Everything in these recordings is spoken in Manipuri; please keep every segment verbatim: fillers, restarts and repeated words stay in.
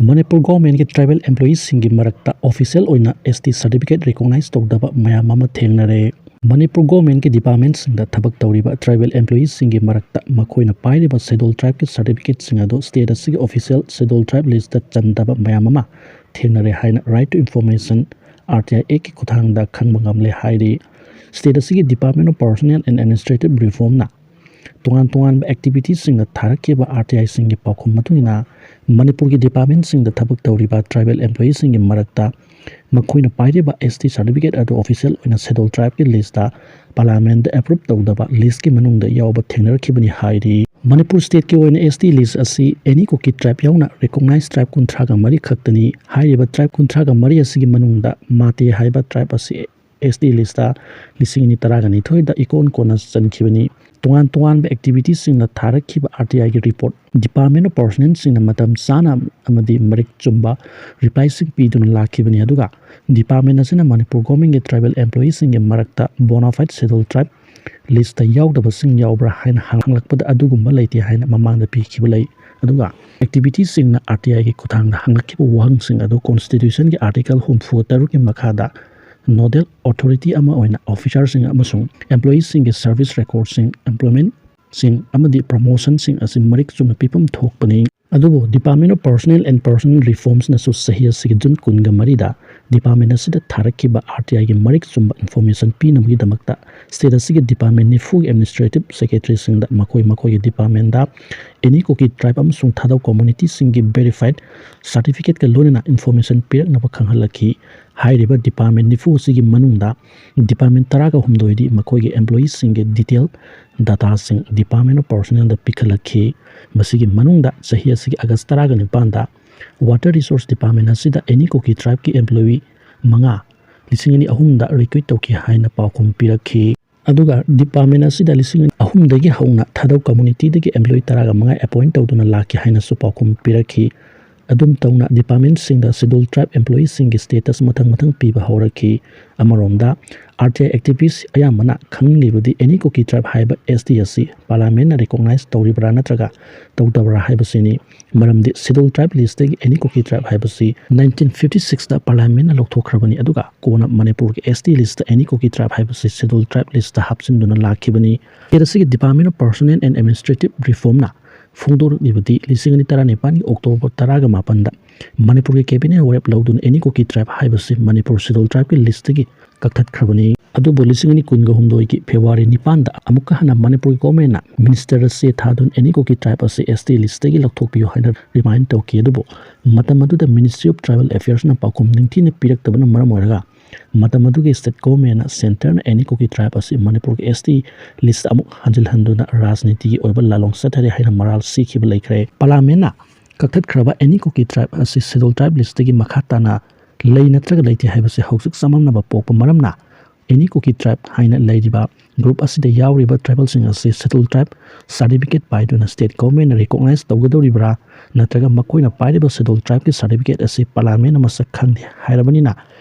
ꯃꯅꯤꯄꯨꯔ ꯒꯣꯔꯃꯦꯟꯒꯤ ꯇ꯭ꯔꯥꯏꯕꯦꯜ ꯑꯦꯝꯄ꯭ꯂꯣꯌꯤꯁꯤꯡꯒꯤ ꯃꯔꯛꯇ ꯑꯣꯐꯤꯁꯤꯌꯦꯜ ꯑꯣꯏꯅ ꯑꯦꯁ ꯇꯤ ꯁꯥꯔꯇꯤꯐꯤꯀꯦꯠ ꯔꯤꯀꯣꯛꯅꯥꯏꯖ ꯇꯧꯗꯕ ꯃꯌꯥꯝ ꯑꯃ ꯊꯦꯡꯅꯔꯦ꯫ ꯃꯅꯤꯄꯨꯔ ꯒꯣꯔꯃꯦꯟꯒꯤ ꯗꯤꯄꯥꯔꯠꯃꯦꯟꯠꯁꯤꯡꯗ ꯊꯕꯛ ꯇꯧꯔꯤꯕ ꯇ꯭ꯔꯥꯏꯕꯦꯜ ꯑꯦꯝꯄ꯭ꯂꯣꯌꯤꯁꯤꯡꯒꯤ ꯃꯔꯛꯇ ꯃꯈꯣꯏꯅ ꯄꯥꯏꯔꯤꯕ ꯁꯦꯗ꯭ꯌꯨꯜ ꯇ꯭ꯔꯥꯏꯕꯀꯤ ꯁꯥꯔꯇꯤꯐꯤꯀꯦꯠꯁꯤꯡ ꯑꯗꯨ ꯁ꯭ꯇꯦꯠ ꯑꯁꯤꯒꯤ ꯑꯣꯐꯤꯁꯤꯌꯦꯜ ꯁꯦꯗ꯭ꯌꯨꯜ ꯇ꯭ꯔꯥꯏꯕ ꯂꯤꯁꯇ ꯆꯟꯗꯕ ꯃꯌꯥꯝ ꯑꯃ ꯊꯦꯡꯅꯔꯦ ꯍꯥꯏꯅ right to information, R T I ꯑꯦꯛꯀꯤ ꯈꯨꯠꯊꯥꯡꯗ ꯈꯪꯕ ꯉꯝꯂꯦ ꯍꯥꯏꯔꯤ꯫ ꯁ꯭ꯇꯦꯠ ꯑꯁꯤꯒꯤ department of personnel and administrative ꯔꯤꯐꯣꯔꯝꯅ ꯇꯣꯉꯥꯟ ꯇꯣꯉꯥꯟꯕ ꯑꯦꯛꯇꯤꯚꯤꯇꯤꯁꯤꯡꯗ ꯊꯥꯔꯛꯈꯤꯕ ꯑꯥꯔ ꯇꯤ ꯑꯥꯏꯁꯤꯡꯒꯤ ꯄꯥꯎꯈꯨꯝ ꯃꯇꯨꯡ ꯏꯟꯅ, ꯃꯅꯤꯄꯨꯔꯒꯤ ꯗꯤꯄꯥꯔꯠꯃꯦꯟꯁꯤꯡꯗ ꯊꯕꯛ ꯇꯧꯔꯤꯕ ꯇ꯭ꯔꯥꯏꯕꯦꯜ ꯑꯦꯝꯄ꯭ꯂꯣꯌꯤꯁꯤꯡꯒꯤ ꯃꯔꯛꯇ ꯃꯈꯣꯏꯅ ꯄꯥꯏꯔꯤꯕ ꯑꯦꯁ ꯇꯤ ꯁꯥꯔꯇꯤꯐꯤꯀꯦꯠ ꯑꯗꯨ ꯑꯣꯐꯤꯁꯤꯌꯦꯜ ꯑꯣꯏꯅ ꯁꯦꯗ꯭ꯌꯨꯜ ꯇ꯭ꯔꯥꯏꯕꯀꯤ ꯂꯤꯁꯇ ꯄꯥꯔꯂꯤꯌꯥꯃꯦꯟꯠꯇ ꯑꯦꯄ꯭ꯔꯨꯚ ꯇꯧꯗꯕ ꯂꯤꯁꯀꯤ ꯃꯅꯨꯡꯗ ꯌꯥꯎꯕ ꯊꯦꯡꯅꯔꯛꯈꯤꯕꯅꯤ ꯍꯥꯏꯔꯤ꯫ ꯃꯅꯤꯄꯨꯔ ꯁ꯭ꯇꯦꯠꯀꯤ ꯑꯣꯏꯅ ꯑꯦꯁ ꯇꯤ ꯂꯤꯁ ꯑꯁꯤ ꯑꯦꯅꯤ ꯀꯨꯀꯤ ꯇ꯭ꯔꯥꯏꯕ ꯌꯥꯎꯅ ꯔꯤꯀꯣꯛꯅꯥꯏꯖ ꯇ꯭ꯔꯥꯏꯕ ꯀꯨꯟꯊ꯭ꯔꯥꯒ ꯃꯔꯤ ꯈꯛꯇꯅꯤ꯫ ꯍꯥꯏꯔꯤꯕ ꯇ꯭ꯔꯥꯏꯕ ꯀꯨꯟꯊ꯭ꯔꯥꯒ ꯃꯔꯤ ꯑꯁꯤꯒꯤ ꯃꯅꯨꯡꯗ ꯃꯥꯇꯦ ꯍꯥꯏꯕ ꯇ꯭ꯔꯥꯏꯕ ꯑꯁꯤ ꯑꯦꯁ ꯇꯤ ꯂꯤꯁꯇ ꯂꯤꯁꯤꯡ ꯑꯅꯤ ꯇꯔꯥꯒ ꯅꯤꯊꯣꯏꯗ ꯏꯀꯣꯟ ꯀꯣꯟꯅ ꯆꯟꯈꯤꯕꯅꯤ꯫ ꯇꯣꯉꯥꯟ ꯇꯣꯉꯥꯟꯕ ꯑꯦꯛꯇꯤꯚꯤꯇꯤꯁꯤꯡꯅ ꯊꯥꯔꯛꯈꯤꯕ ꯑꯥꯔ ꯇꯤ ꯑꯥꯏꯒꯤ ꯔꯤꯄꯣꯔꯠ ꯗꯤꯄꯥꯔꯠꯃꯦꯟ ꯑꯣꯐ ꯄꯔꯁꯣꯅꯦꯜꯁꯤꯡꯅ ꯃꯇꯝ ꯆꯥꯅ ꯑꯃꯗꯤ ꯃꯔꯤꯛ ꯆꯨꯝꯕ ꯔꯤꯄ꯭ꯂꯥꯏꯁꯤꯡ ꯄꯤꯗꯨꯅ ꯂꯥꯛꯈꯤꯕꯅꯤ꯫ ꯑꯗꯨꯒ ꯗꯤꯄꯥꯔꯠꯃꯦꯟ ꯑꯁꯤꯅ ꯃꯅꯤꯄꯨꯔ ꯒꯣꯔꯃꯦꯟꯒꯤ ꯇ꯭ꯔꯥꯏꯕꯦꯜ ꯑꯦꯝꯄ꯭ꯂꯣꯌꯤꯁꯤꯡꯒꯤ ꯃꯔꯛꯇ ꯕꯣꯅꯥꯐꯥꯏꯗ ꯁꯦꯗ꯭ꯌꯨꯜ ꯇ꯭ꯔꯥꯏꯕ ꯂꯤꯁꯇ ꯌꯥꯎꯗꯕꯁꯤꯡ ꯌꯥꯎꯕ꯭ꯔꯥ ꯍꯥꯏꯅ ꯍꯪꯂꯛꯄꯗ ꯑꯗꯨꯒꯨꯝꯕ ꯂꯩꯇꯦ ꯍꯥꯏꯅ ꯃꯃꯥꯡꯗ ꯄꯤꯈꯤꯕ ꯂꯩ꯫ ꯑꯗꯨꯒ ꯑꯦꯛꯇꯤꯚꯤꯇꯤꯁꯤꯡꯅ ꯑꯥꯔ ꯇꯤ ꯑꯥꯏꯒꯤ ꯈꯨꯠꯊꯥꯡꯗ ꯍꯪꯂꯛꯈꯤꯕ ꯋꯥꯍꯪꯁꯤꯡ ꯑꯗꯨ ꯀꯣꯟꯁꯇꯤꯇ꯭ꯌꯨꯁꯟꯒꯤ ꯑꯥꯔꯇꯤꯀꯜ ꯍꯨꯝꯐꯨ ꯇꯔꯨꯛꯀꯤ ꯃꯈꯥꯗ ꯅꯣꯗꯦꯜ ꯑꯣꯊꯣꯔꯤꯇꯤ ꯑꯃ ꯑꯣꯏꯅ ꯑꯣꯐꯤꯁꯥꯔꯁꯤꯡ ꯑꯃꯁꯨꯡ ꯑꯦꯝꯄ꯭ꯂꯣꯌꯤꯁꯤꯡꯒꯤ ꯁꯔꯚꯤꯁ ꯔꯦꯀꯣꯔꯗꯁꯤꯡ, ꯑꯦꯝꯄ꯭ꯂꯣꯏꯃꯦꯟꯠꯁꯤꯡ ꯑꯃꯗꯤ ꯄ꯭ꯔꯃꯣꯁꯟꯁꯤꯡ ꯑꯁꯤ ꯃꯔꯤꯛ ꯆꯨꯝꯅ ꯄꯤꯐꯝ ꯊꯣꯛꯄꯅꯤ꯫ ꯑꯗꯨꯕꯨ Department of Personnel and Personnel Reformsꯅꯁꯨ ꯆꯍꯤ ꯑꯁꯤꯒꯤ ꯖꯨꯟ ꯀꯨꯟꯒ ꯃꯔꯤꯗ ꯗꯤꯄꯥꯔꯠꯃꯦꯟ ꯑꯁꯤꯗ ꯊꯥꯔꯛꯈꯤꯕ ꯑꯥꯔ ꯇꯤ ꯑꯥꯏꯒꯤ ꯃꯔꯤꯛ ꯆꯨꯝꯕ ꯏꯟꯐꯣꯔꯃꯦꯁꯟ ꯄꯤꯅꯕꯒꯤꯗꯃꯛꯇ ꯁ꯭ꯇꯦꯠ ꯑꯁꯤꯒꯤ ꯗꯤꯄꯥꯔꯠꯃꯦꯟ ꯅꯤꯐꯨꯒꯤ ꯑꯦꯗꯃꯤꯅꯤꯁꯇ꯭ꯔꯦꯇꯤꯚ ꯁꯦꯀ꯭ꯔꯦꯇꯔꯤꯁꯤꯡꯗ ꯃꯈꯣꯏ ꯃꯈꯣꯏꯒꯤ ꯗꯤꯄꯥꯔꯠꯃꯦꯟꯗ ꯑꯦꯅꯤ ꯀꯨꯀꯤ ꯇ꯭ꯔꯥꯏꯕ ꯑꯃꯁꯨꯡ ꯊꯥꯗꯧ ꯀꯝꯃ꯭ꯌꯨꯅꯤꯇꯤꯁꯤꯡꯒꯤ ꯚꯦꯔꯤꯐꯥꯏꯗ ꯁꯥꯔꯇꯤꯐꯤꯀꯦꯠꯀ ꯂꯣꯏꯅꯅ ꯏꯟꯐꯣꯔꯃꯦꯁꯟ ꯄꯤꯔꯛꯅꯕ ꯈꯪꯍꯜꯂꯛꯈꯤ꯫ ꯍꯥꯏꯔꯤꯕ ꯗꯤꯄꯥꯔꯠꯃꯦꯟ ꯅꯤꯐꯨ ꯑꯁꯤꯒꯤ ꯃꯅꯨꯡꯗ ꯗꯤꯄꯥꯔꯠꯃꯦꯟ ꯇꯔꯥꯒ ꯍꯨꯝꯗꯣꯏꯗꯤ ꯃꯈꯣꯏꯒꯤ ꯑꯦꯝꯄ꯭ꯂꯣꯌꯤꯁꯤꯡꯒꯤ ꯗꯤꯇꯦꯜ ꯗꯥꯇꯥꯁꯤꯡ Department of Personnelꯗ ꯄꯤꯈꯠꯂꯛꯈꯤ꯫ ꯃꯁꯤꯒꯤ ꯃꯅꯨꯡꯗ ꯆꯍꯤ ꯑꯁꯤꯒꯤ ꯑꯥꯒꯁ ꯇꯔꯥꯒ ꯅꯤꯄꯥꯟꯗ Water Resource Department ꯑꯁꯤꯗ ꯑꯦꯅꯤ ꯀꯨꯀꯤ ꯇ꯭ꯔꯥꯏꯕꯀꯤ ꯑꯦꯝꯄ꯭ꯂꯣꯌꯤ ꯃꯉꯥ ꯂꯤꯁꯤꯡ ꯑꯅꯤ ꯑꯍꯨꯝꯗ ꯔꯤꯀ꯭ꯔꯨꯏꯠ ꯇꯧꯈꯤ ꯍꯥꯏꯅ ꯄꯥꯎꯈꯨꯝ ꯄꯤꯔꯛꯈꯤ꯫ ꯑꯗꯨꯒ ꯗꯤꯄꯥꯔꯠꯃꯦꯟ ꯑꯁꯤꯗ ꯂꯤꯁꯤꯡ ꯑꯍꯨꯝꯗꯒꯤ ꯍꯧꯅ ꯊꯥꯗꯧ ꯀꯝꯃ꯭ꯌꯨꯅꯤꯇꯤꯗꯒꯤ ꯑꯦꯝꯄ꯭ꯂꯣꯌꯤ ꯇꯔꯥꯒ ꯃꯉꯥ ꯑꯦꯄꯣꯏꯟꯠ ꯇꯧꯗꯨꯅ ꯂꯥꯛꯈꯤ ꯍꯥꯏꯅꯁꯨ ꯄꯥꯎꯈꯨꯝ ꯄꯤꯔꯛꯈꯤ꯫ ꯑꯗꯨꯝ ꯇꯧꯅ departmentꯁꯤꯡꯗ Scheduled Tribe employeeꯁꯤꯡꯒꯤ status ꯃꯊꯪ ꯃꯊꯪ ꯄꯤꯕ ꯍꯧꯔꯛꯈꯤ꯫ ꯑꯃꯔꯣꯝꯗ, R T I activist ꯑꯌꯥꯝꯕꯅ ꯈꯪꯂꯤꯕꯗꯤ Any Kuki Tribe ꯍꯥꯏꯕ S T ꯑꯁꯤ parliamentꯅ recognize ꯇꯧꯔꯤꯕ꯭ꯔꯥ ꯅꯠꯇ꯭ꯔꯒ ꯇꯧꯗꯕ꯭ꯔꯥ ꯍꯥꯏꯕꯁꯤꯅꯤ꯫ ꯃꯔꯝꯗꯤ Scheduled Tribe listꯇꯒꯤ Any Kuki Tribe ꯍꯥꯏꯕꯁꯤ nineteen fifty sixꯇ parliamentꯅ ꯂꯧꯊꯣꯛꯈ꯭ꯔꯕꯅꯤ, ꯑꯗꯨꯒ ꯀꯣꯟꯅ ꯃꯅꯤꯄꯨꯔꯒꯤ S T listꯇ Any Kuki Tribe ꯍꯥꯏꯕꯁꯤ Scheduled Tribe listꯇ ꯍꯥꯞꯆꯤꯟꯗꯨꯅ ꯂꯥꯛꯈꯤꯕꯅꯤ꯫ State ꯑꯁꯤꯒꯤ Department of Personnel and Administrative Reformꯅ ꯐꯣꯡꯗꯣꯔꯛꯂꯤꯕꯗꯤ ꯂꯤꯁꯤꯡ ꯑꯅꯤ ꯇꯔꯥꯅꯤꯄꯥꯟꯒꯤ October ꯇꯔꯥꯒ ꯃꯥꯄꯟꯗ ꯃꯅꯤꯄꯨꯔꯒꯤ cabinet ꯋꯥꯔꯦꯞ ꯂꯧꯗꯨꯅ Any Kuki Tribe ꯍꯥꯏꯕꯁꯤ ꯃꯅꯤꯄꯨꯔ Scheduled Tribeꯀꯤ listꯇꯒꯤ ꯀꯛꯊꯠꯈ꯭ꯔꯕꯅꯤ꯫ ꯑꯗꯨꯕꯨ ꯂꯤꯁꯤꯡ ꯑꯅꯤ ꯀꯨꯟꯒ ꯍꯨꯝꯗꯣꯏꯒꯤ February ꯅꯤꯄꯥꯟꯗ ꯑꯃꯨꯛꯀ ꯍꯟꯅ ꯃꯅꯤꯄꯨꯔꯒꯤ governmentꯅ minister ꯆꯦ ꯊꯥꯗꯨꯅ Any Kuki Tribe ꯑꯁꯤ S T listꯇꯒꯤ ꯂꯧꯊꯣꯛꯄꯤꯌꯨ ꯍꯥꯏꯅ remind ꯇꯧꯈꯤ꯫ ꯑꯗꯨꯕꯨ ꯃꯇꯝ ꯑꯗꯨꯗ Ministry of Tribal Affairsꯅ ꯄꯥꯎꯈꯨꯝ ꯅꯤꯡꯊꯤꯅ ꯄꯤꯔꯛꯇꯕꯅ ꯃꯔꯝ ꯑꯣꯏꯔꯒ ꯃꯇꯝ ꯑꯗꯨꯒꯤ state governmentꯅ centreꯅ Any Kuki Tribe ꯑꯁꯤ ꯃꯅꯤꯄꯨꯔꯒꯤ S T list ꯑꯃꯨꯛ ꯍꯟꯖꯤꯜꯍꯟꯗꯨꯅ ꯔꯥꯖꯅꯤꯇꯤꯒꯤ ꯑꯣꯏꯕ ꯂꯥꯂꯣꯡ ꯆꯠꯊꯔꯦ ꯍꯥꯏꯅ ꯃꯔꯥꯜ ꯁꯤꯈꯤꯕ ꯂꯩꯈ꯭ꯔꯦ꯫ Parliamentꯅ ꯀꯛꯊꯠꯈ꯭ꯔꯕ Any Kuki Tribe ꯑꯁꯤ Scheduled Tribe listꯇꯒꯤ ꯃꯈꯥ ꯇꯥꯅ ꯂꯩ ꯅꯠꯇ꯭ꯔꯒ ꯂꯩꯇꯦ ꯍꯥꯏꯕꯁꯤ ꯍꯧꯖꯤꯛ ꯆꯃꯝꯅꯕ ꯄꯣꯛꯄ ꯃꯔꯝꯅ Any Kuki Tribe ꯍꯥꯏꯅ ꯂꯩꯔꯤꯕ group ꯑꯁꯤꯗ ꯌꯥꯎꯔꯤꯕ tribalꯁꯤꯡ ꯑꯁꯤ Scheduled Tribe certificate ꯄꯥꯏꯗꯨꯅ state governmentꯅ recognize ꯇꯧꯒꯗꯧꯔꯤꯕ꯭ꯔꯥ, ꯅꯠꯇ꯭ꯔꯒ ꯃꯈꯣꯏꯅ ꯄꯥꯏꯔꯤꯕ Scheduled Tribeꯀꯤ certificate ꯑꯁꯤ parliamentꯅ ꯃꯁꯛ ꯈꯪꯗꯦ ꯍꯥꯏꯔꯕꯅꯤꯅ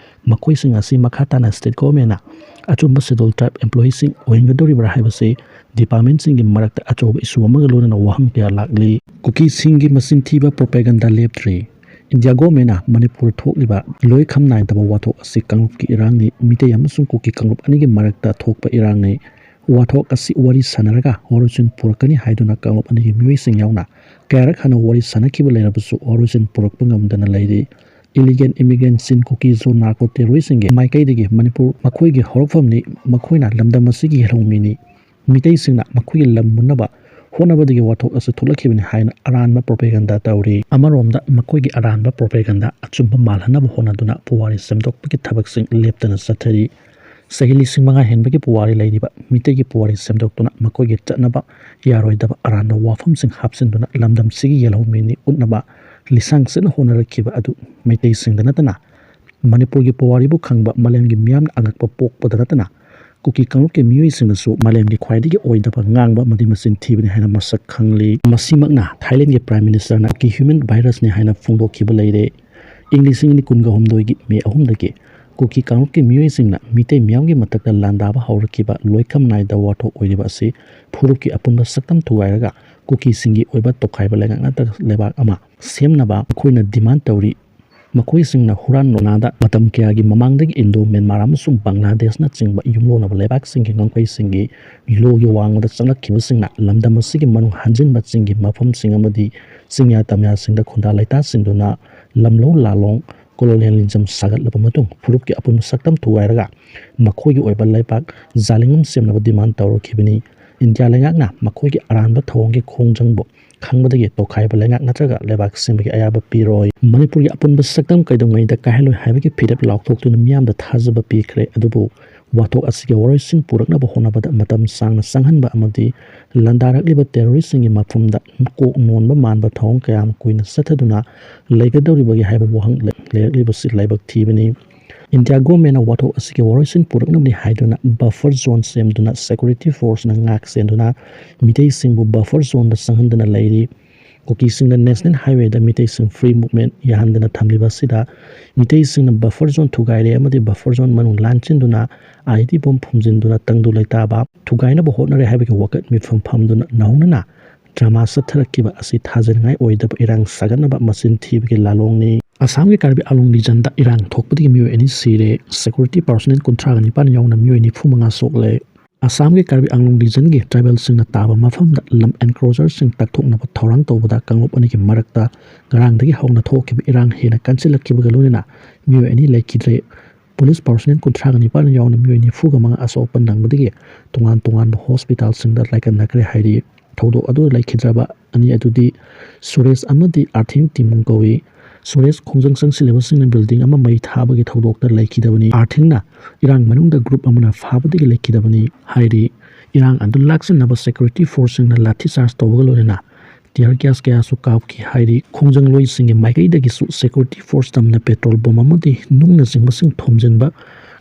ꯃꯈꯣꯏꯁꯤꯡ ꯑꯁꯤ ꯃꯈꯥ ꯇꯥꯅ state governmentꯅ ꯑꯆꯨꯝꯕ Scheduled Tribe employeeꯁꯤꯡ ꯑꯣꯏꯍꯟꯒꯗꯧꯔꯤꯕ꯭ꯔꯥ ꯍꯥꯏꯕꯁꯤ departmentꯁꯤꯡꯒꯤ ꯃꯔꯛꯇ ꯑꯆꯧꯕ issue ꯑꯃꯒ ꯂꯣꯏꯅꯅ ꯋꯥꯍꯪ ꯀꯌꯥ ꯂꯥꯛꯂꯤ꯫ ꯀꯨꯀꯤꯁꯤꯡꯒꯤ ꯃꯆꯤꯟ ꯊꯤꯕ propaganda ꯂꯦꯞꯇ꯭ꯔꯤ꯫ India governmentꯅ ꯃꯅꯤꯄꯨꯔ ꯊꯣꯛꯂꯤꯕ ꯂꯣꯏꯈꯝ ꯅꯥꯏꯗꯕ ꯋꯥꯊꯣꯛ ꯑꯁꯤ ꯀꯥꯡꯂꯨꯞꯀꯤ ꯏꯔꯥꯡꯅꯤ, ꯃꯤꯇꯩ ꯑꯃꯁꯨꯡ ꯀꯨꯀꯤ ꯀꯥꯡꯂꯨꯞ ꯑꯅꯤꯒꯤ ꯃꯔꯛꯇ ꯊꯣꯛꯄ ꯏꯔꯥꯡꯅꯤ꯫ ꯋꯥꯊꯣꯛ ꯑꯁꯤ ꯋꯥꯔꯤ ꯁꯥꯟꯅꯔꯒ ꯋꯥꯔꯣꯏꯁꯤꯟ ꯄꯨꯔꯛꯀꯅꯤ ꯍꯥꯏꯗꯨꯅ ꯀꯥꯡꯂꯨꯞ ꯑꯅꯤꯒꯤ ꯃꯤꯑꯣꯏꯁꯤꯡ ꯌꯥꯎꯅ ꯀꯌꯥꯔꯛ ꯍꯟꯅ ꯋꯥꯔꯤ ꯁꯥꯟꯅꯈꯤꯕ ꯂꯩꯔꯕꯁꯨ ꯋꯥꯔꯣꯏꯁꯤꯟ ꯄꯨꯔꯛꯄ ꯉꯝꯗꯅ ꯂꯩꯔꯤ꯫ Illegal immigrant, ꯆꯤꯟ ꯀꯨꯀꯤ, ꯖꯣ narco terroristꯁꯤꯡꯒꯤ ꯃꯥꯏꯀꯩꯗꯒꯤ ꯃꯅꯤꯄꯨꯔ ꯃꯈꯣꯏꯒꯤ ꯍꯧꯔꯛꯐꯝꯅꯤ, ꯃꯈꯣꯏꯅ ꯂꯝꯗꯝ ꯑꯁꯤꯒꯤ ꯌꯦꯜꯍꯧꯃꯤꯅꯤ, ꯃꯤꯇꯩꯁꯤꯡꯅ ꯃꯈꯣꯏꯒꯤ ꯂꯝ ꯃꯨꯟꯅꯕ ꯍꯣꯠꯅꯕꯗꯒꯤ ꯋꯥꯊꯣꯛ ꯑꯁꯤ ꯊꯣꯛꯂꯛꯈꯤꯕꯅꯤ ꯍꯥꯏꯅ ꯑꯔꯥꯟꯕ propaganda ꯇꯧꯔꯤ꯫ ꯑꯃꯔꯣꯝꯗ ꯃꯈꯣꯏꯒꯤ ꯑꯔꯥꯟꯕ propaganda ꯑꯆꯨꯝꯕ ꯃꯥꯜꯍꯟꯅꯕ ꯍꯣꯠꯅꯗꯨꯅ ꯄꯨꯋꯥꯔꯤ ꯁꯦꯝꯗꯣꯛꯄꯒꯤ ꯊꯕꯛꯁꯤꯡ ꯂꯦꯞꯇꯅ ꯆꯠꯊꯔꯤ꯫ ꯆꯍꯤ ꯂꯤꯁꯤꯡ ꯃꯉꯥ ꯍꯦꯟꯕꯒꯤ ꯄꯨꯋꯥꯔꯤ ꯂꯩꯔꯤꯕ ꯃꯤꯇꯩꯒꯤ ꯄꯨꯋꯥꯔꯤ ꯁꯦꯝꯗꯣꯛꯇꯨꯅ ꯃꯈꯣꯏꯒꯤ ꯆꯠꯅꯕ ꯌꯥꯔꯣꯏꯗꯕ ꯑꯔꯥꯟꯕ ꯋꯥꯐꯝꯁꯤꯡ ꯍꯥꯞꯆꯤꯟꯗꯨꯅ ꯂꯝꯗꯝꯁꯤꯒꯤ ꯌꯦꯜꯍꯧꯃꯤꯅꯤ ꯎꯠꯅꯕ ꯂꯤꯁꯥꯡ ꯁꯤꯠꯅ ꯍꯣꯠꯅꯔꯛꯈꯤꯕ ꯑꯗꯨ ꯃꯩꯇꯩꯁꯤꯡꯗ ꯅꯠꯇꯅ ꯃꯅꯤꯄꯨꯔꯒꯤ ꯄꯨꯋꯥꯔꯤꯕꯨ ꯈꯪꯕ ꯃꯥꯂꯦꯝꯒꯤ ꯃꯤꯌꯥꯝꯅ ꯑꯉꯛꯄ ꯄꯣꯛꯄꯗ ꯅꯠꯇꯅ ꯀꯨꯀꯤ ꯀꯥꯡꯂꯨꯞꯀꯤ ꯃꯤꯑꯣꯏꯁꯤꯡꯅꯁꯨ ꯃꯥꯂꯦꯝꯒꯤ ꯈ꯭ꯋꯥꯏꯗꯒꯤ ꯑꯣꯏꯗꯕ ꯉꯥꯡꯕ ꯑꯃꯗꯤ ꯃꯆꯤꯟ ꯊꯤꯕꯅꯤ ꯍꯥꯏꯅ ꯃꯁꯛ ꯈꯪꯂꯤ꯫ ꯃꯁꯤꯃꯛꯅ ꯊꯥꯏꯂꯦꯟꯒꯤ Prime Ministerꯅ ꯀꯨꯀꯤ human virusꯅꯤ ꯍꯥꯏꯅ ꯐꯣꯡꯗꯣꯛꯈꯤꯕ ꯂꯩꯔꯦ꯫ ꯏꯪ ꯂꯤꯁꯤꯡ ꯑꯅꯤ ꯀꯨꯟꯒ ꯍꯨꯝꯗꯣꯏꯒꯤ ꯃꯦ ꯑꯍꯨꯝꯗꯒꯤ ꯀꯨꯀꯤ ꯀꯥꯡꯂꯨꯞꯀꯤ ꯃꯤꯑꯣꯏꯁꯤꯡꯅ ꯃꯤꯇꯩ ꯃꯤꯌꯥꯝꯒꯤ ꯃꯊꯛꯇ ꯂꯥꯟꯗꯥꯕ ꯍꯧꯔꯛꯈꯤꯕ ꯂꯣꯏꯈꯝ ꯅꯥꯏꯗ ꯋꯥꯊꯣꯛ ꯑꯣꯏꯔꯤꯕ ꯑꯁꯤ ꯐꯨꯔꯨꯞꯀꯤ ꯑꯄꯨꯟꯕ ꯁꯛꯇꯝ ꯊꯨꯒꯥꯏꯔꯒ ꯀꯨꯀꯤꯁꯤꯡꯒꯤ ꯑꯣꯏꯕ ꯇꯣꯈꯥꯏꯕ ꯂꯩꯉꯥꯛ ꯅꯠꯇ꯭ꯔꯒ ꯂꯩꯕꯥꯛ ꯑꯃ ꯁꯦꯝꯅꯕ ꯃꯈꯣꯏꯅ demand ꯇꯧꯔꯤ꯫ ꯃꯈꯣꯏꯁꯤꯡꯅ ꯍꯨꯔꯥꯟ ꯂꯣꯅꯥꯗ ꯃꯇꯝ ꯀꯌꯥꯒꯤ ꯃꯃꯥꯡꯗꯒꯤ ꯏꯟꯗꯣ ꯃ꯭ꯌꯥꯟꯃꯥꯔ ꯑꯃꯁꯨꯡ ꯕꯪꯒ꯭ꯂꯥꯗꯦꯁꯅꯆꯤꯡꯕ ꯌꯨꯝꯂꯣꯟꯅꯕ ꯂꯩꯕꯥꯛꯁꯤꯡꯒꯤ ꯉꯝꯈꯩꯁꯤꯡꯒꯤ ꯂꯣꯒꯤ ꯋꯥꯡꯃꯗ ꯆꯪꯂꯛꯈꯤꯕꯁꯤꯡꯅ ꯂꯝꯗꯝ ꯑꯁꯤꯒꯤ ꯃꯅꯨꯡ ꯍꯟꯖꯤꯟꯕ ꯆꯤꯡꯒꯤ ꯃꯐꯝꯁꯤꯡ ꯑꯃꯗꯤ ꯆꯤꯡꯌꯥ ꯇꯝꯌꯥꯁꯤꯡꯗ ꯈꯨꯟꯗꯥ ꯂꯩꯇꯥꯁꯤꯟꯗꯨꯅ ꯂꯝꯂꯧ ꯂꯥꯂꯣꯡ colonialism ꯁꯥꯒꯠꯂꯕ ꯃꯇꯨꯡ ꯐꯨꯔꯨꯞꯀꯤ ꯑꯄꯨꯟꯕ ꯁꯛꯇꯝ ꯊꯨꯒꯥꯏꯔꯒ ꯃꯈꯣꯏꯒꯤ ꯑꯣꯏꯕ ꯂꯩꯕꯥꯛ ꯖꯥꯂꯤꯡ ꯑꯃ ꯁꯦꯝꯅꯕ demand ꯇꯧꯔꯛꯈꯤꯕꯅꯤ꯫ ꯏꯟꯗꯤꯌꯥ ꯂꯩꯉꯥꯛꯅ ꯃꯈꯣꯏꯒꯤ ꯑꯔꯥꯟꯕ ꯊꯧꯑꯣꯡꯒꯤ ꯈꯣꯡꯖꯪꯕꯨ ꯈꯪꯕꯗꯒꯤ ꯇꯣꯈꯥꯏꯕ ꯂꯩꯉꯥꯛ ꯅꯠꯇ꯭ꯔꯒ ꯂꯩꯕꯥꯛ ꯁꯦꯝꯕꯒꯤ ꯑꯌꯥꯕ ꯄꯤꯔꯣꯏ꯫ ꯃꯅꯤꯄꯨꯔꯒꯤ ꯑꯄꯨꯟꯕ ꯁꯛꯇꯝ ꯀꯩꯗꯧꯉꯩꯗ ꯀꯥꯏꯍꯜꯂꯣꯏ ꯍꯥꯏꯕꯒꯤ ꯐꯤꯔꯦꯞ ꯂꯥꯎꯊꯣꯛꯇꯨꯅ ꯃꯤꯌꯥꯝꯗ ꯊꯥꯖꯕ ꯄꯤꯈ꯭ꯔꯦ꯫ ꯑꯗꯨꯕꯨ ꯋꯥꯊꯣꯛ ꯑꯁꯤꯒꯤ ꯋꯥꯔꯣꯏꯁꯤꯟ ꯄꯨꯔꯛꯅꯕ ꯍꯣꯠꯅꯕꯗ ꯃꯇꯝ ꯁꯥꯡꯅ ꯆꯪꯍꯟꯕ ꯑꯃꯗꯤ ꯂꯥꯟꯗꯥꯔꯛꯂꯤꯕ terroristꯁꯤꯡꯒꯤ ꯃꯐꯝꯗ ꯀꯣꯛ ꯅꯣꯟꯕ ꯃꯥꯟꯕ ꯊꯧꯑꯣꯡ ꯀꯌꯥꯝ ꯀꯨꯏꯅ ꯆꯠꯊꯗꯨꯅ ꯂꯩꯒꯗꯧꯔꯤꯕꯒꯦ ꯍꯥꯏꯕ ꯋꯥꯍꯪ ꯂꯩ-, ꯂꯩꯔꯛꯂꯤꯕꯁꯤ ꯂꯥꯏꯕꯛ ꯊꯤꯕꯅꯤ꯫ ꯏꯟꯗꯤꯌꯥ ꯒꯣꯔꯃꯦꯟꯅ ꯋꯥꯊꯣꯛ ꯑꯁꯤꯒꯤ ꯋꯥꯔꯣꯏꯁꯤꯟ ꯄꯨꯔꯛꯅꯕꯅꯤ ꯍꯥꯏꯗꯨꯅ buffer zone ꯁꯦꯝꯗꯨꯅ security forceꯅ ꯉꯥꯛ ꯁꯦꯟꯗꯨꯅ ꯃꯤꯇꯩꯁꯤꯡꯕꯨ buffer zoneꯗ ꯆꯪꯍꯟꯗꯨꯅ ꯂꯩꯔꯤ꯫ ꯀꯨꯀꯤꯁꯤꯡꯅ national highwayꯗ ꯃꯤꯇꯩꯁꯤꯡ free movement ꯌꯥꯍꯟꯗꯅ ꯊꯝꯂꯤꯕ ꯑꯁꯤꯗ ꯃꯤꯇꯩꯁꯤꯡꯅ buffer zone ꯊꯨꯒꯥꯏꯔꯦ ꯑꯃꯗꯤ buffer zone ꯃꯅꯨꯡ ꯂꯥꯟꯁꯤꯟꯗꯨꯅ IED bomb ꯐꯨꯝꯖꯤꯟꯗꯨꯅ ꯇꯪꯗꯨ ꯂꯩꯇꯥꯕ ꯊꯨꯒꯥꯏꯅꯕ ꯍꯣꯠꯅꯔꯦ ꯍꯥꯏꯕꯒꯤ ꯋꯥꯀꯠ ꯃꯤꯐꯝ ꯐꯝꯗꯨꯅ ꯅꯧꯍꯧꯅꯅ drama ꯆꯠꯊꯔꯛꯈꯤꯕ ꯑꯁꯤ ꯊꯥꯖꯅꯤꯡꯉꯥꯏ ꯑꯣꯏꯗꯕ ꯏꯔꯥꯡ ꯁꯥꯒꯠꯅꯕ ꯃꯆꯤꯟ ꯊꯤꯕꯒꯤ ꯂꯥꯂꯣꯡꯅꯤ꯫ ꯑꯁꯥꯝꯒꯤ ꯀꯥꯔꯕꯤ ꯑꯪꯂꯣꯡ regionꯗ ꯏꯔꯥꯡ ꯊꯣꯛꯄꯗꯒꯤ ꯃꯤꯑꯣꯏ ꯑꯅꯤ ꯁꯤꯔꯦ, security personnel ꯀꯨꯟꯊ꯭ꯔꯥꯒ ꯅꯤꯄꯥꯟ ꯌꯥꯎꯅ ꯃꯤꯑꯣꯏ ꯅꯤꯐꯨ ꯃꯉꯥ ꯁꯣꯛꯂꯦ꯫ ꯑꯁꯥꯝꯒꯤ ꯀꯥꯔꯕꯤ ꯑꯪꯂꯣꯡ regionꯒꯤ tribalꯁꯤꯡꯅ ꯇꯥꯕ ꯃꯐꯝꯗ ꯂꯝ encroacherꯁꯤꯡ ꯇꯥꯛꯊꯣꯛꯅꯕ ꯊꯧꯔꯥꯡ ꯇꯧꯕꯗ ꯀꯥꯡꯂꯨꯞ ꯑꯅꯤꯒꯤ ꯃꯔꯛꯇ ꯉꯔꯥꯡꯗꯒꯤ ꯍꯧꯅ ꯊꯣꯛꯈꯤꯕ ꯏꯔꯥꯡ ꯍꯦꯟꯅ ꯀꯟꯁꯤꯜꯂꯛꯈꯤꯕꯒ ꯂꯣꯏꯅꯅ ꯃꯤꯑꯣꯏ ꯑꯅꯤ ꯂꯩꯈꯤꯗ꯭ꯔꯦ꯫ Police personnel ꯀꯨꯟꯊ꯭ꯔꯥꯒ ꯅꯤꯄꯥꯟ ꯌꯥꯎꯅ ꯃꯤꯑꯣꯏ ꯅꯤꯐꯨꯒ ꯃꯉꯥ ꯑꯁꯣꯛ ꯑꯄꯟ ꯅꯪꯕꯗꯒꯤ ꯇꯣꯉꯥꯟ ꯇꯣꯉꯥꯟꯕ hospitalꯁꯤꯡꯗ ꯂꯥꯏꯀꯠꯅꯈ꯭ꯔꯦ ꯍꯥꯏꯔꯤ꯫ ꯊꯧꯗꯣꯛ ꯑꯗꯨꯗ ꯂꯩꯈꯤꯗ꯭ꯔꯕ ꯑꯅꯤ ꯑꯗꯨꯗꯤ ꯁꯨꯔꯦꯁ ꯑꯃꯗꯤ ꯑꯥꯔꯊꯤꯡ ꯇꯤꯃꯨꯡ ꯀꯧꯏ꯫ ꯁꯨꯔꯦꯁ ꯈꯣꯡꯖꯪ ꯆꯪꯁꯤꯜꯂꯤꯕꯁꯤꯡꯅ building ꯑꯃ ꯃꯩ ꯊꯥꯕꯒꯤ ꯊꯧꯗꯣꯛꯇ ꯂꯩꯈꯤꯗꯕꯅꯤ꯫ ꯑꯥꯔꯊꯤꯡꯅ ꯏꯔꯥꯡ ꯃꯅꯨꯡꯗ group ꯑꯃꯅ ꯐꯥꯕꯗꯒꯤ ꯂꯩꯈꯤꯗꯕꯅꯤ ꯍꯥꯏꯔꯤ꯫ ꯏꯔꯥꯡ ꯑꯗꯨ ꯂꯥꯛꯁꯤꯟꯅꯕ security forceꯁꯤꯡꯅ ꯂꯥꯊꯤ charge ꯇꯧꯕꯒ ꯂꯣꯏꯅꯅ tear gas ꯀꯌꯥꯁꯨ ꯀꯥꯞꯈꯤ ꯍꯥꯏꯔꯤ꯫ ꯈꯣꯡꯖꯪꯂꯣꯏꯁꯤꯡꯒꯤ ꯃꯥꯏꯀꯩꯗꯒꯤꯁꯨ security force ꯇꯝꯅ petrol bomb ꯑꯃꯗꯤ ꯅꯨꯡꯅꯆꯤꯡꯕꯁꯤꯡ ꯊꯣꯝꯖꯤꯟꯕ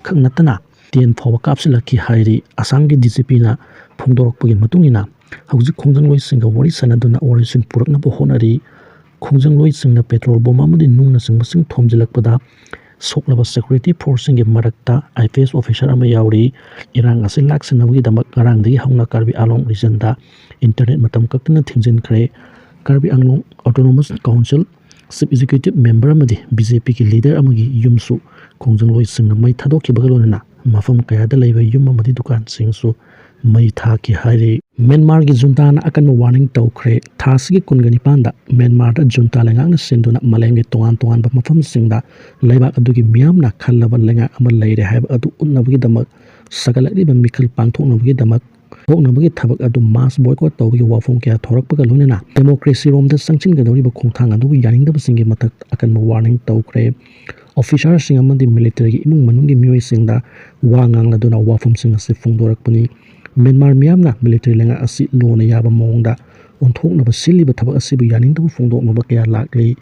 ꯈꯛ ꯅꯠꯇꯅ ꯇꯦꯟ ꯐꯥꯎꯕ ꯀꯥꯞꯁꯤꯜꯂꯛꯈꯤ ꯍꯥꯏꯔꯤ꯫ ꯑꯁꯥꯝꯒꯤ ꯗꯤ ꯖꯤ ꯄꯤꯅ ꯐꯣꯡꯗꯣꯔꯛꯄꯒꯤ ꯃꯇꯨꯡ ꯏꯟꯅ, ꯍꯧꯖꯤꯛ ꯈꯣꯡꯖꯪꯂꯣꯏꯁꯤꯡꯒ ꯋꯥꯔꯤ ꯁꯥꯟꯅꯗꯨꯅ ꯑꯣꯔꯤꯁꯤꯟ ꯄꯨꯔꯛꯅꯕ ꯍꯣꯠꯅꯔꯤ꯫ ꯈꯣꯡꯖꯪꯂꯣꯏꯁꯤꯡꯅ ꯄꯦꯇ꯭ꯔꯣꯜ ꯕꯣꯝ ꯑꯃꯗꯤ ꯅꯨꯡꯅꯆꯤꯡꯕꯁꯤꯡ ꯊꯣꯝꯖꯤꯜꯂꯛꯄꯗ ꯁꯣꯛꯂꯕ ꯁꯦꯀ꯭ꯌꯨꯔꯤꯇꯤ ꯐꯣꯔꯁꯁꯤꯡꯒꯤ ꯃꯔꯛꯇ ꯑꯥꯏ ꯄꯤ ꯑꯦꯁ ꯑꯣꯐꯤꯁꯥꯔ ꯑꯃ ꯌꯥꯎꯔꯤ꯫ ꯏꯔꯥꯡ ꯑꯁꯤ ꯂꯥꯛꯁꯤꯟꯅꯕꯒꯤꯗꯃꯛ ꯉꯔꯥꯡꯗꯒꯤ ꯍꯧꯅ ꯀꯥꯔꯕꯤ ꯑꯥꯡꯂꯣꯡ ꯔꯤꯖꯟꯗ ꯏꯟꯇꯔꯅꯦꯠ ꯃꯇꯝ ꯀꯛꯇꯅ ꯊꯤꯡꯖꯤꯟꯈ꯭ꯔꯦ꯫ Karbi Anglong autonomous council chief executive member ꯑꯃꯗꯤ ꯕꯤ ꯖꯦ ꯄꯤꯒꯤ ꯂꯤꯗꯔ ꯑꯃꯒꯤ ꯌꯨꯝꯁꯨ ꯈꯣꯡꯖꯪꯂꯣꯏꯁꯤꯡꯅ ꯃꯩ ꯊꯥꯗꯣꯛꯈꯤꯕꯒ ꯂꯣꯏꯅꯅ ꯃꯐꯝ ꯀꯌꯥꯗ ꯂꯩꯕ ꯌꯨꯝ ꯑꯃꯗꯤ ꯗꯨꯀꯥꯟꯁꯤꯡꯁꯨ ꯃꯩ ꯊꯥꯈꯤ ꯍꯥꯏꯔꯤ꯫ ꯃ꯭ꯌꯥꯟꯃꯥꯔꯒꯤ ꯖꯨꯟꯇꯥꯅ ꯑꯀꯟꯕ ꯋꯥꯔꯅꯤꯡ ꯇꯧꯈ꯭ꯔꯦ꯫ ꯊꯥ ꯑꯁꯤꯒꯤ ꯀꯨꯟꯒ ꯅꯤꯄꯥꯟꯗ ꯃ꯭ꯌꯥꯟꯃꯥꯔꯗ ꯖꯨꯟꯇꯥ ꯂꯩꯉꯥꯛꯅ ꯁꯤꯟꯗꯨꯅ ꯃꯥꯂꯦꯝꯒꯤ ꯇꯣꯉꯥꯟ ꯇꯣꯉꯥꯟꯕ ꯃꯐꯝꯁꯤꯡꯗ ꯂꯩꯕꯥꯛ ꯑꯗꯨꯒꯤ ꯃꯤꯌꯥꯝꯅ ꯈꯜꯂꯕ ꯂꯩꯉꯥꯛ ꯑꯃ ꯂꯩꯔꯦ ꯍꯥꯏꯕ ꯑꯗꯨ ꯎꯠꯅꯕꯒꯤꯗꯃꯛ ꯁꯥꯒꯠꯂꯛꯂꯤꯕ ꯃꯤꯈꯜ ꯄꯥꯡꯊꯣꯛꯅꯕꯒꯤꯗꯃꯛ ꯊꯣꯛꯅꯕꯒꯤ ꯊꯕꯛ ꯑꯗꯨ ꯃꯥꯁ ꯕꯣꯏꯀꯣꯠ ꯇꯧꯕꯒꯤ ꯋꯥꯐꯝ ꯀꯌꯥ ꯊꯣꯔꯛꯄꯒ ꯂꯣꯏꯅꯅ ꯗꯦꯃꯣꯀ꯭ꯔꯦꯁꯤ ꯔꯣꯝꯗ ꯆꯪꯁꯤꯟꯒꯗꯧꯔꯤꯕ ꯈꯣꯡꯊꯥꯡ ꯑꯗꯨꯕꯨ ꯌꯥꯅꯤꯡꯗꯕꯁꯤꯡꯒꯤ ꯃꯊꯛꯇ ꯑꯀꯟꯕ ꯋꯥꯔꯅꯤꯡ ꯇꯧꯈ꯭ꯔꯦ꯫ ꯑꯣꯐꯤꯁꯥꯔꯁꯤꯡ ꯑꯃꯗꯤ ꯃꯤꯂꯤꯇꯔꯤꯒꯤ ꯏꯃꯨꯡ ꯃꯅꯨꯡꯒꯤ ꯃꯤꯑꯣꯏꯁꯤꯡꯗ ꯋꯥ ꯉꯥꯡꯂꯗꯨꯅ ꯋꯥꯐꯝꯁꯤꯡ ꯑꯁꯤ ꯐꯣꯡꯗꯣꯔꯛꯄꯅꯤ꯫ ꯃ꯭ꯌꯥꯟꯃꯥꯔ ꯃꯤꯌꯥꯝꯅ ꯃꯤꯂꯤꯇꯔꯤ ꯂꯩꯉꯥꯛ ꯑꯁꯤ ꯂꯣꯟꯅ ꯌꯥꯕ ꯃꯑꯣꯡꯗ ꯑꯣꯟꯊꯣꯛꯅꯕ ꯁꯤꯜꯂꯤꯕ ꯊꯕꯛ ꯑꯁꯤꯕꯨ ꯌꯥꯅꯤꯡꯗꯕ ꯐꯣꯡꯗꯣꯛꯅꯕ ꯀꯌꯥ ꯂꯥꯛꯂꯤ꯫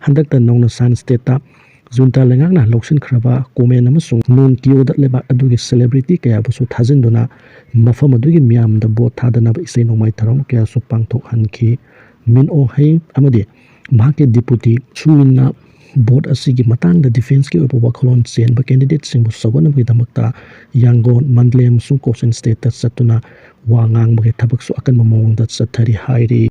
ꯍꯟꯗꯛꯇ ꯅꯧꯅ ꯁꯥꯏꯟ ꯁ꯭ꯇꯦꯠꯇ ꯖꯨꯟꯇꯥ ꯂꯩꯉꯥꯛꯅ ꯂꯧꯁꯤꯟꯈ꯭ꯔꯕ ꯀꯣꯃꯦꯟ ꯑꯃꯁꯨꯡ ꯅꯣꯟ ꯀꯤꯌꯣꯗ ꯂꯩꯕꯥꯛ ꯑꯗꯨꯒꯤ ꯁꯦꯂꯦꯕ꯭ꯔꯤꯇꯤ ꯀꯌꯥꯕꯨꯁꯨ ꯊꯥꯖꯤꯟꯗꯨꯅ ꯃꯐꯝ ꯑꯗꯨꯒꯤ ꯃꯤꯌꯥꯝꯗ ꯚꯣꯠ ꯊꯥꯗꯅꯕ ꯏꯁꯩ ꯅꯣꯡꯃꯥꯏ ꯊꯧꯔꯝ ꯀꯌꯥꯁꯨ ꯄꯥꯡꯊꯣꯛꯍꯟꯈꯤ꯫ ꯃꯤꯟ ꯑꯣ ꯍꯩ ꯑꯃꯗꯤ ꯃꯍꯥꯛꯀꯤ ꯗꯤꯄꯨꯇꯤ ꯁꯨꯃꯤꯟꯅ ꯚꯣꯠ ꯑꯁꯤꯒꯤ ꯃꯇꯥꯡꯗ ꯗꯤꯐꯦꯟꯁꯀꯤ ꯑꯣꯏꯕ ꯋꯥꯈꯜꯂꯣꯟ ꯆꯦꯟꯕ ꯀꯦꯟꯗꯤꯗꯦꯠꯁꯤꯡꯕꯨ ꯁꯧꯒꯠꯅꯕꯒꯤꯗꯃꯛꯇ ꯌꯥꯡꯒꯣꯟ, ꯃꯟꯗꯂꯦ ꯑꯃꯁꯨꯡ ꯀꯣꯁꯤꯟ ꯁ꯭ꯇꯦꯠꯇ ꯆꯠꯇꯨꯅ ꯋꯥ ꯉꯥꯡꯕꯒꯤ ꯊꯕꯛꯁꯨ ꯑꯀꯟꯕ ꯃꯑꯣꯡꯗ ꯆꯠꯊꯔꯤ ꯍꯥꯏꯔꯤ꯫